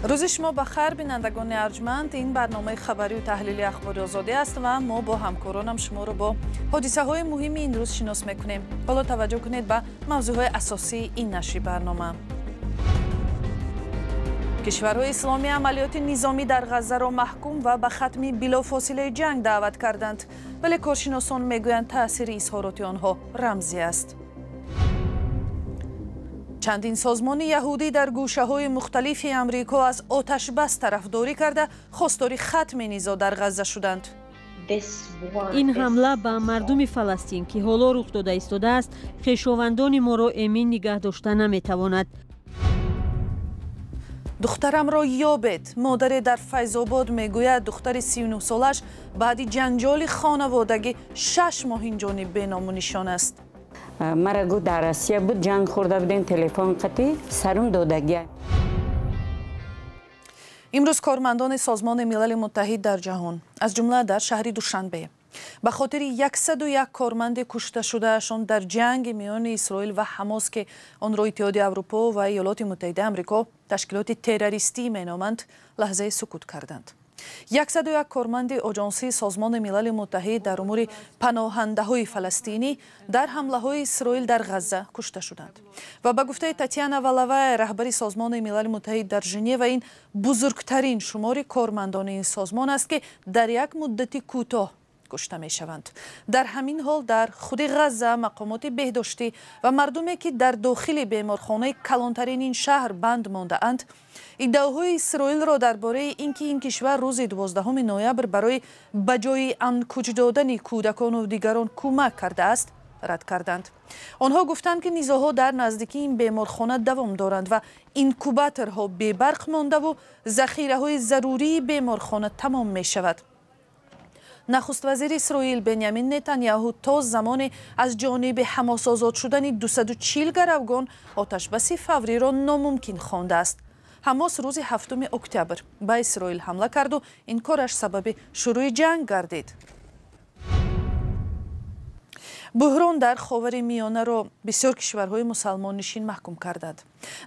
Рӯзи шумо ба хайр, бинандагони арҷманд. Ин барномаи хабарию таҳлили Ахбори Озодӣ аст ва мо бо ҳамкоронам шуморо бо ҳодисаҳои муҳими ин рӯз шинос мекунем. Ҳоло таваҷҷӯҳ кунед ба мавзӯъҳои асосии ин нашри барнома. Кишварҳои исломӣ амалиёти низомӣ дар Ғаззаро маҳкум ва ба хатми билофосилаи ҷанг даъват карданд, вале коршиносон мегӯянд, таъсири изҳороти онҳо рамзӣ аст. Чандин созмони яҳудӣ дар гӯшаҳои мухталифи Амрико аз оташбас тарафдорӣ карда, хостори хатми низоъ дар Ғазза шуданд. Ин ҳамла ба мардуми Фаластин, ки ҳоло рух дода истодааст, хешовандони моро эмин нигаҳ дошта наметавонад. Духтарамро ёбед. Модаре дар Файзобод мегӯяд, духтари 39-солааш баъди ҷанҷоли хонаводагӣ 6 моҳ инҷониб беному нишон аст. Мара гуфт, дар Россия буд, ҷанг хӯрда будем, телефон қатӣ сарум додагия. Имрӯз кормандони Созмони Милали Муттаҳид дар ҷаҳон, аз ҷумла дар шаҳри Душанбе, ба хотири 101 корманди кушташудаашон дар ҷанги миёни Исроил ва Ҳамос, ки онро Иттиҳоди Аврупо ва Иёлоти Муттаҳидаи Амрико ташкилоти террористӣ меноманд, лаҳзаи сукут карданд. 101 корманди Оҷонсии Созмони Милали Муттаҳид дар умури паноҳандаҳои фаластинӣ дар ҳамлаҳои Исроил дар Ғазза кушта шуданд ва ба гуфтаи Татьяна Валовая, раҳбари Созмони Милали Муттаҳид дар Женева, ин бузургтарин шумори кормандони ин созмон аст, ки дар як муддати кӯтоҳ кушта мешаванд. Дар ҳамин ҳол, дар худи Ғазза мақомоти беҳдоштӣ ва мардуме, ки дар дохили беморхонаи калонтарин ин шаҳр банд мондаанд, иддаоҳои Исроилро дар бораи ин ки ин кишвар рӯзи 12 ноябр барои ба ҷои амн кӯч додани кӯдакону дигарон кӯмак кардааст, рад карданд. Онҳо гуфтанд, ки низоъҳо дар наздикии ин беморхона давом доранд ва инкубаторҳо бебарқ мондаву захираҳои зарурии беморхона тамом мешавад. Нахуствазири Исроил Бенямин Нетаняҳу то замоне аз ҷониби Ҳамос озод шудани 240 гаравгон оташбаси фавриро номумкин хондааст. Ҳамос рӯзи 7 октябр ба Исроил ҳамла карду ин кораш сабаби шурӯи ҷанг гардид. Буҳрон дар Ховари Миёнаро бисёр кишварҳои мусалмоннишин маҳкум карданд.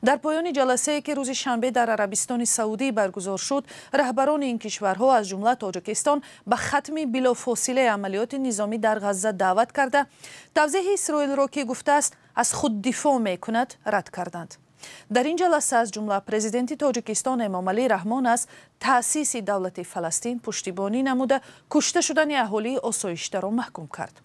Дар поёни ҷаласае, ки рӯзи шанбе дар Арабистони Саудӣ баргузор шуд, раҳбарони ин кишварҳо, аз ҷумла Тоҷикистон, ба хатми билофосилаи амалиёти низомӣ дар Ғазза даъват карда, тавзеҳи Исроилро, ки гуфтааст, аз худ дифоъ мекунад, рад карданд. Дар ин ҷаласа аз ҷумла президенти Тоҷикистон Эмомалӣ Раҳмон аз таъсиси давлати Фаластин пуштибонӣ намуда, кушта шудани аҳолии осоиштаро маҳкум кард.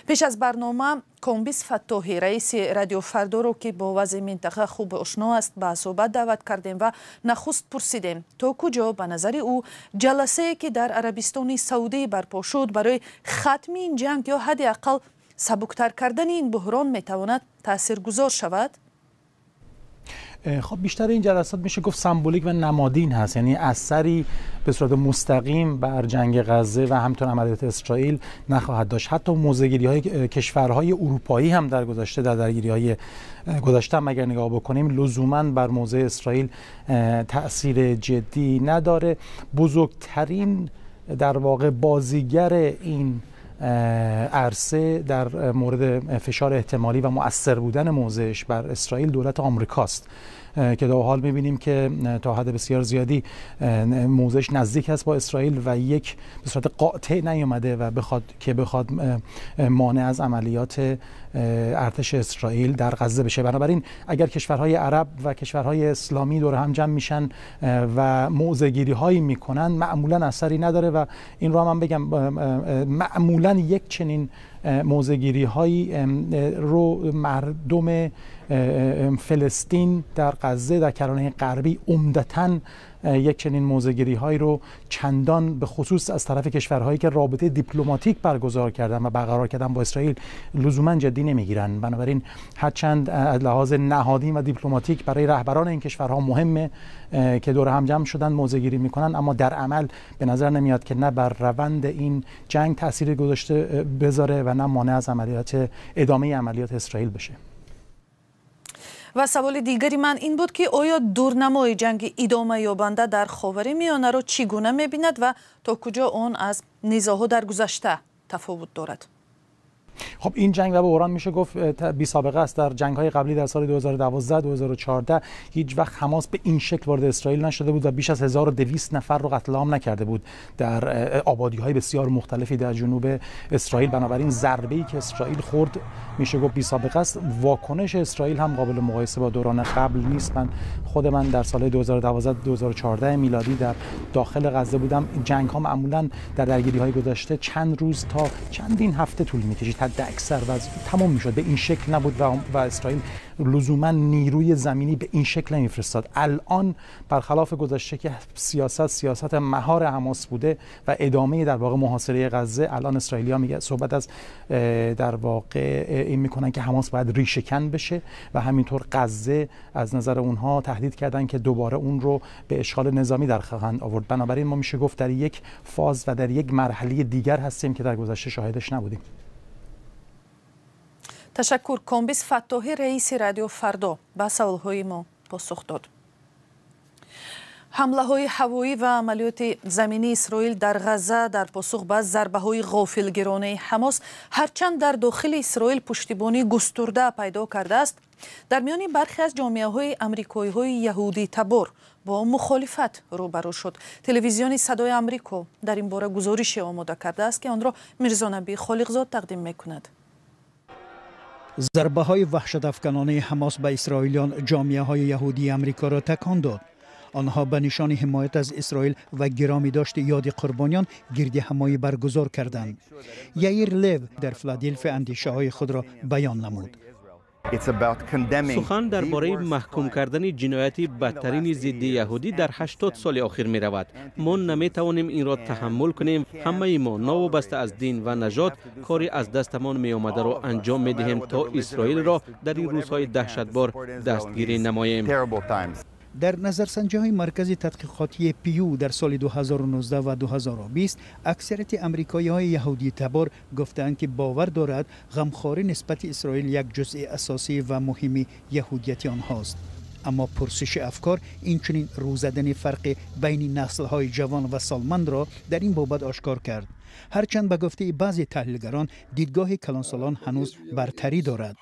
Пеш аз барнома Комбиз Фаттоҳӣ, раиси Радио Фардоро, ки бо вазъи минтақа хуб ошно аст, ба суҳбат даъват кардем ва нахуст пурсидем, то куҷо ба назари ӯ ҷаласае, ки дар Арабистони Саудӣ барпо шуд, барои хатми ин ҷанг ё ҳадди ақал сабуктар кардани ин буҳрон метавонад таъсиргузор шавад. خب، بیشتر این جلسات میشه گفت سمبولیک و نمادین هست، یعنی اثری به صورت مستقیم بر جنگ غزه و همینطور عملیات اسرائیل نخواهد داشت. حتی موضع‌گیری های کشورهای اروپایی هم در گذشته، در درگیری های گذشته هم اگر نگاه بکنیم، لزوما بر موضع اسرائیل تاثیر جدی نداره. بزرگترین در واقع بازیگر این عرصه در مورد فشار احتمالی و مؤثر بودن موضعش بر اسرائیل دولت آمریکاست که تا حال میبینیم که تا حد بسیار زیادی موضعش نزدیک است با اسرائیل و یک به صورت قاطع نیامده و بخواد که بخواد مانع از عملیات ارتش اسرائیل در غزه بشه. بنابراین اگر کشورهای عرب و کشورهای اسلامی دور هم جمع میشن و موضع گیری هایی میکنن، معمولا اثری نداره و این رو هم بگم، معمولا یک چنین موضع گیری هایی رو مردم فلسطین در غزه، در کرانه غربی، عمدتا یک چنین موضع‌گیری هایی رو چندان، به خصوص از طرف کشورهایی که رابطه دیپلماتیک برگزار کردن و برقرار کردن با اسرائیل، لزوما جدی نمیگیرن. بنابراین هرچند از لحاظ نهادی و دیپلماتیک برای رهبران این کشورها مهمه که دور هم جمع شدن، موضع‌گیری میکنن، اما در عمل به نظر نمیاد که نه بر روند این جنگ تاثیر گذاشته بذاره و نه مانع از عملیات ادامه عملیات اسرائیل بشه. Ва саволи дигари ман ин буд, ки оё дурнамои ҷанги идома ёбанда дар Ховари Миёнаро чӣ гуна мебинад ва то куҷо он аз низоъҳо дар гузашта тафовут дорад. خب این جنگ و بحران میشه گفت بی سابقه است. در جنگ های قبلی در سال 2012 2014 هیچ وقت حماس به این شکل وارد اسرائیل نشده بود و بیش از 1200 نفر رو قتل عام نکرده بود در آبادی های بسیار مختلفی در جنوب اسرائیل. بنابراین ضربه‌ای که اسرائیل خورد میشه گفت بی سابقه است. واکنش اسرائیل هم قابل مقایسه با دوران قبل نیست. من خود من در سال 2012 2014 میلادی در داخل غزه بودم. جنگ ها معمولا در درگیری های گذشته چند روز تا چندین هفته طول میکشید حد اکثر و تمام میشد. به این شکل نبود و اسرائیل لزوما نیروی زمینی به این شکل نمیفرستاد. الان برخلاف گذشته که سیاست مهار حماس بوده و ادامه در واقع محاصره غزه، الان اسرائیلیا میگه صحبت از در واقع این میکنن که حماس باید ریشه‌کن بشه و همینطور غزه از نظر اونها تهدید کردن که دوباره اون رو به اشغال نظامی در خواهند آورد. بنابراین ما میشه گفت در یک فاز و در یک مرحله دیگر هستیم که در گذشته شاهدش نبودیم. Ташаккур. Комбиз Фаттоҳӣ, раиси Радио Фардо, ба саволҳои мо посух дод. Ҳамлаҳои ҳавоӣ ва амалиёти заминии Исроил дар Ғазза дар посух ба зарбаҳои ғофилгиронаи Ҳамос ҳарчанд дар дохили Исроил пуштибонии густурда пайдо кардааст, дар миёни бархе аз ҷомеаҳои амрикоиҳои яҳудитабор бо мухолифат рӯбарӯ шуд. Телевизиони Садои Амрико дар ин бора гузорише омода кардааст, ки онро Мирзонабӣ Холиқзод тақдим мекунад. Зарбаҳои ваҳшатафканонаи Ҳамос ба исроилиён ҷомеаҳои яҳудии Амрикоро такон дод. Онҳо ба нишони ҳимоят аз Исроил ва гиромӣ дошти ёди қурбониён гирди ҳамоӣ баргузор карданд. Яир Лев дар Филаделфия андешаҳои худро баён намуд. Сухан дар бораи маҳкум кардани ҷинояти бадтарини зидди яҳудӣ дар 80 соли охир меравад. Мо наметавонем инро таҳаммул кунем. Ҳамаи мо новобаста аз дин ва нажод кори аз дастамон меомадаро анҷом медиҳем то Исроилро дар ин рӯзҳои даҳшатбор дастгирӣ намоем. Дар назарсанҷиҳои маркази тадқиқотии Пью дар соли 2019 ва 2020 аксарияти амрикоиҳои яҳудитабор гуфтаанд, ки бовар дорад ғамхорӣ нисбати Исроил як ҷузъи асосӣ ва муҳими яҳудияти онҳост. Аммо пурсиши афкор инчунин рӯ задани фарқи байни наслҳои ҷавон ва солмандро дар ин бобат ошкор кард. Ҳарчанд ба гуфтаи баъзе таҳлилгарон дидгоҳи калонсолон ҳанӯз бартарӣ дорад.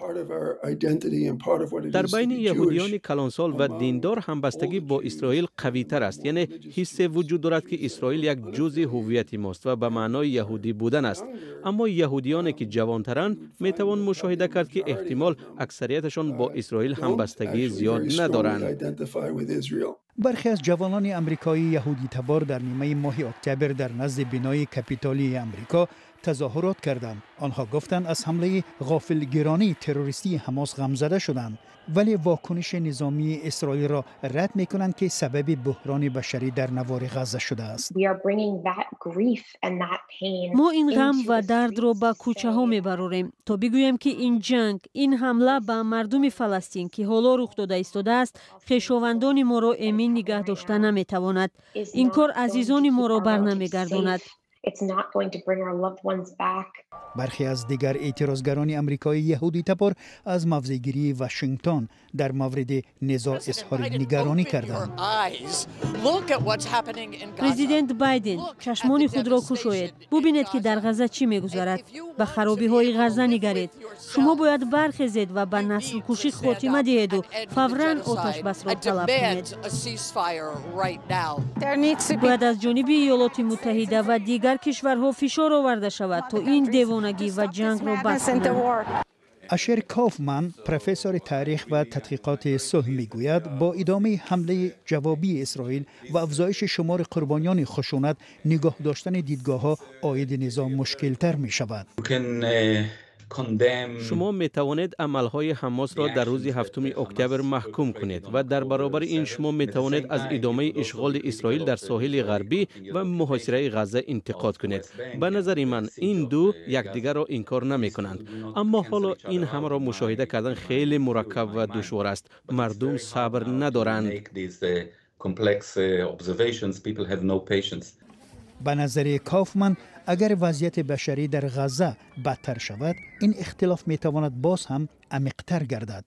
Дар байни яҳудиёни калонсол ва диндор ҳамбастагӣ бо Исроил қавитар аст. Яъне ҳиссе вуҷуд дорад, ки Исроил як ҷузъи ҳуввияти мост ва ба маънои яҳудӣ будан аст. Аммо яҳудиёне ки ҷавонтаранд, метавон мушоҳида кард, ки эҳтимол аксарияташон бо Исроил ҳамбастагии зиёд надоранд. Бархе аз ҷавонони амрикоии яҳудитабор дар нимаи моҳи октябр дар назди бинои Капитолии Амрико тазоҳурот карданд. Онҳо гуфтанд, аз ҳамлаи ғофилгиронии террористии Ҳамос ғамзада шуданд, вале вокуниши низомии Исроилро рад мекунанд, ки сабаби буҳрони башарӣ дар навори Ғазза шудааст. Мо ин ғам ва дардро ба кӯчаҳо мебарорем, то бигӯем, ки ин ҷанг, ин ҳамла ба мардуми Фаластин, ки ҳоло рух дода истодааст, хешовандони моро эмин нигаҳ дошта наметавонад. Ин кор азизони моро бар намегардонад. Бархе аз дигар эътирозгарони амрикоии яҳудитабор аз мавзеъгирии Вашингтон дар мавриди низоъ изҳори нигаронӣ карданд. Президент Байден, чашмони худро кушоед, бубинед, ки дар Ғазза чӣ мегузарад. Ба харобиҳои Ғазза нигаред. Шумо бояд бархезед ва ба наслкушӣ хотима диҳеду фавран оташбасро талаб кунед. Бояд аз ҷониби Иёлоти Муттаҳида ва дигар кишварҳо фишор оварда шавад, то ин девонагӣ ва ҷангро бас кунанд. Ашер Кофман, профессори таърих ва тадқиқоти сулҳ, мегӯяд, бо идомаи ҳамлаи ҷавобии Исроил ва афзоиши шумори қурбониёни хушунат нигоҳ доштани дидгоҳҳо оиди низоъ мушкилтар мешавад. Шумо метавонед амалҳои Ҳамосро дар рӯзи 7 октябр маҳкум кунед ва дар баробари ин шумо метавонед аз идомаи ишғоли Исроил дар соҳили ғарбӣ ва муҳосираи Ғазза интиқод кунед. Ба назари ман, ин ду якдигарро инкор намекунанд. Аммо ҳоло ин ҳамаро мушоҳида кардан хеле мураккаб ва душвор аст. Мардум сабр надоранд. Ба назари Кофман, агар вазъияти башарӣ дар Ғазза бадтар шавад, ин ихтилоф метавонад боз ҳам амиқтар гардад.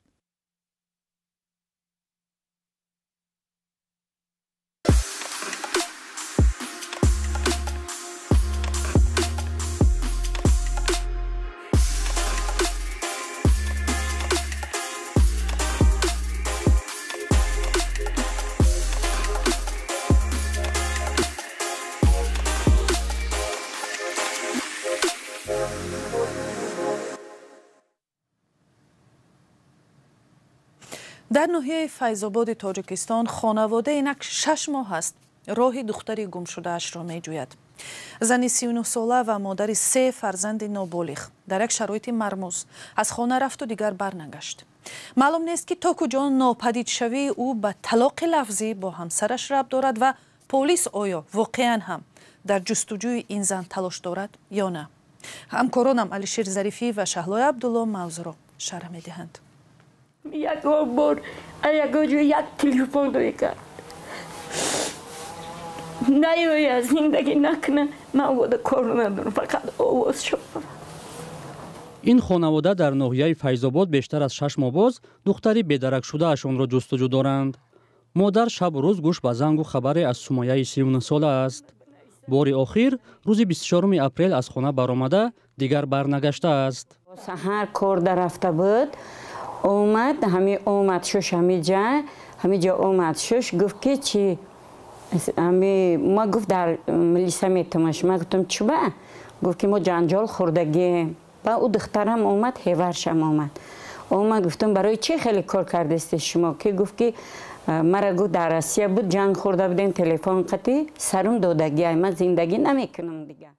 Дар ноҳияи Файзободи Тоҷикистон хонавода инак 6 моҳ аст роҳи духтари гумшудаашро меҷӯяд. Зани 39-сола ва модари 3 фарзанди ноболиғ дар як шароити мармуз аз хона рафту дигар барнагашт. Маълум нест, ки то куҷо нопадидшавии ӯ ба талоқи лафзӣ бо ҳамсараш рабт дорад ва полис оё воқеан ҳам дар ҷустуҷӯи ин зан талош дорад ё на. Ҳамкоронам Алишер Зарифӣ ва Шаҳлои Абдулло мавзӯъро шарҳ медиҳанд. Ягон бор ягон ҷо як телефон кард, наёя, зиндагӣ накуна, ман вода кор надорам, фақат овоз шавам. Ин хонавода дар ноҳияи Файзобод бештар аз 6 моҳ боз духтари бедаракшудаашонро ҷустуҷӯ доранд. Модар шабу рӯз гӯш ба зангу хабаре аз Сумаяи 39-сола аст. Бори охир рӯзи 24 апрел аз хона баромада, дигар барнагаштааст. Саҳар кор дарафта буд, омад, ҳами омад шуш, ҳамиҷа омад шуш, гуфт ки чи ҳами ма, гуфт, дар милиса метумаш. Ма гуфтам, чуба? Гуфт ки мо ҷанҷол хӯрдагием. Ба ӯ духтарам омад, ҳеваршам омад. Гуфтам, барои чӣ хеле кор кардасте шумо? Ки гуфт ки мара, гуфт, дар Россия буд, ҷанг хӯрда будем, телефон қатӣ сарум додагиай, ман зиндагӣ намекунам дигар.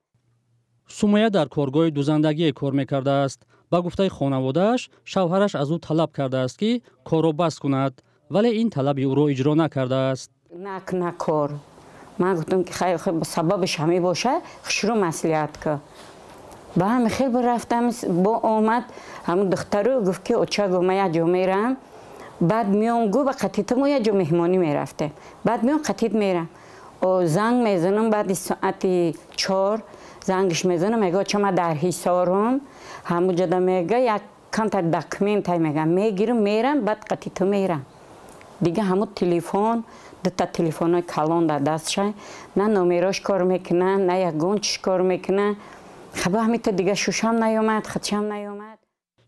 Сумая дар коргоҳи дузандагие кор мекардааст. Ба гуфтаи хонаводааш, шавҳараш аз ӯ талаб кардааст, ки корро баст кунад, вале ин талаби ӯро иҷро накардааст. Накна кор. Ман гуфтам ки сабабаш ҳамин боша, хушрӯ маслиҳат ку. Ба ҳами хел рафтам, бо омад ҳамун духтару, гуфт ки оча, гу, ман як ҷо мерам, баъд меом, гу, ба қатита мо як ҷо меҳмонӣ мерафтем, баъд меом, қатит мерам. Занг мезанам, баъди соати 4 зангш мезанам, мега, оча, ман дар Ҳисорум, ҳамуҷода, мега, як камтар документай, мега, мегирам, мерам, баъд қатита мерам. Дига ҳамун телефон, дута телефонҳои калон дар дастша, на номерош кор мекунад, на ягон чиш кор мекунад. Хаба ҳамита дига шушам наёмад, хатшам наёмад.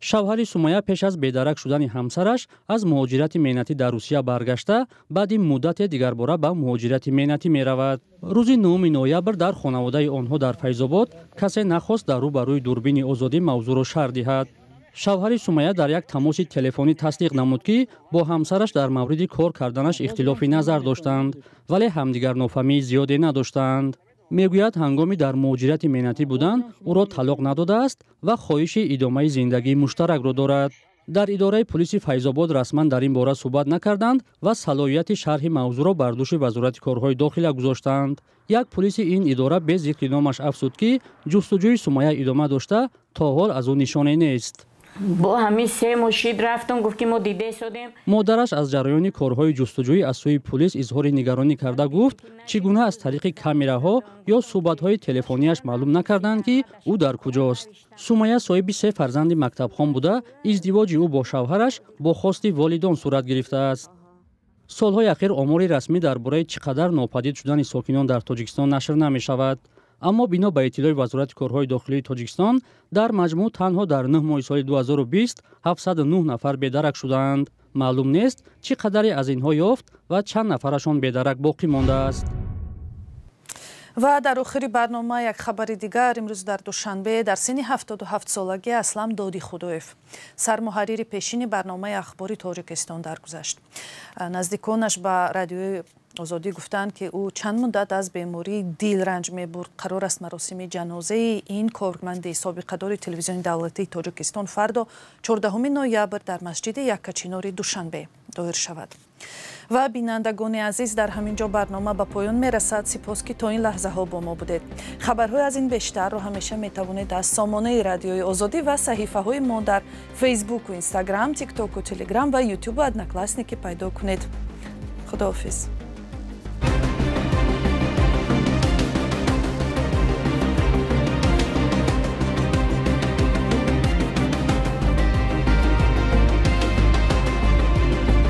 Шавҳари Сумая пеш аз бедарак шудани ҳамсараш аз муҳоҷирати меҳнатӣ дар Русия баргашта, баъди муддате дигарбора ба муҳоҷирати меҳнатӣ меравад. Рӯзи 9 ноябр дар хонаводаи онҳо дар Файзобод касе нахост дар рӯ ба рӯи дурбини Озодӣ мавзӯъро шарҳ диҳад. Шавҳари Сумая дар як тамоси телефонӣ тасдиқ намуд, ки бо ҳамсараш дар мавриди кор карданаш ихтилофи назар доштанд, вале ҳамдигарнофаҳмии зиёде надоштанд. Мегӯяд, ҳангоми дар муҳоҷирати меҳнатӣ будан ӯро талоқ надодааст ва хоҳиши идомаи зиндагии муштаракро дорад. Дар идораи пулиси Файзобод расман дар ин бора суҳбат накарданд ва салоҳияти шарҳи мавзӯъро бар дӯши Вазорати корҳои дохила гузоштанд. Як пулиси ин идора бе зикри номаш афзуд, ки ҷустуҷӯи Сумая идома дошта, то ҳол аз ӯ нишоне нест. Бо ҳамин се мошид рафтам, гуфт ки мо диде содем. Модараш аз ҷараёни корҳои ҷустуҷӯӣ аз сӯи пулис изҳори нигаронӣ карда гуфт, чӣ гуна аз тариқи камераҳо ё суҳбатҳои телефонияш маълум накарданд, ки ӯ дар куҷост. Сумая соҳиби се фарзанди мактабхон буда, издивоҷи ӯ бо шавҳараш бо хости волидон сурат гирифтааст. Солҳои ахир омори расмӣ дар бораи чӣ қадар нопадид шудани сокинон дар Тоҷикистон нашр намешавад. Аммо бино ба иттилои Вазорати корҳои дохилии Тоҷикистон, дар маҷмӯъ танҳо дар 9 моҳи соли 2020 709 нафар бедарак шудаанд. Маълум нест, чӣ қадаре аз инҳо ёфт ва чанд нафарашон бедарак боқӣ мондааст. Ва дар охири барнома як хабари дигар. Имрӯз дар Душанбе дар синни 77-солагӣ Аслам Додихудоев, сармуҳаррири пешини барномаи Ахбори Тоҷикистон, даргузашт. Наздиконаш ба Радиои Озодӣ гуфтанд, ки ӯ чанд муддат аз бемории дил ранҷ мебурд. Қарор аст маросими ҷанозаи ин корманди собиқадори Телевизиони давлатии Тоҷикистон фардо, 14 ноябр, дар масҷиди Яккачинори Душанбе доир шавад. Ва бинандагони азиз, дар ҳамин ҷо барнома ба поён мерасад. Сипос, ки то ин лаҳзаҳо бо мо будед. Хабарҳои аз ин бештарро ҳамеша метавонед аз сомонаи Радиои Озодӣ ва саҳифаҳои мо дар Фейсбуку, Инстаграм, Тиктоку, Телеграм ва Ютубу Одноклассники пайдо кунед. Худоҳофиз.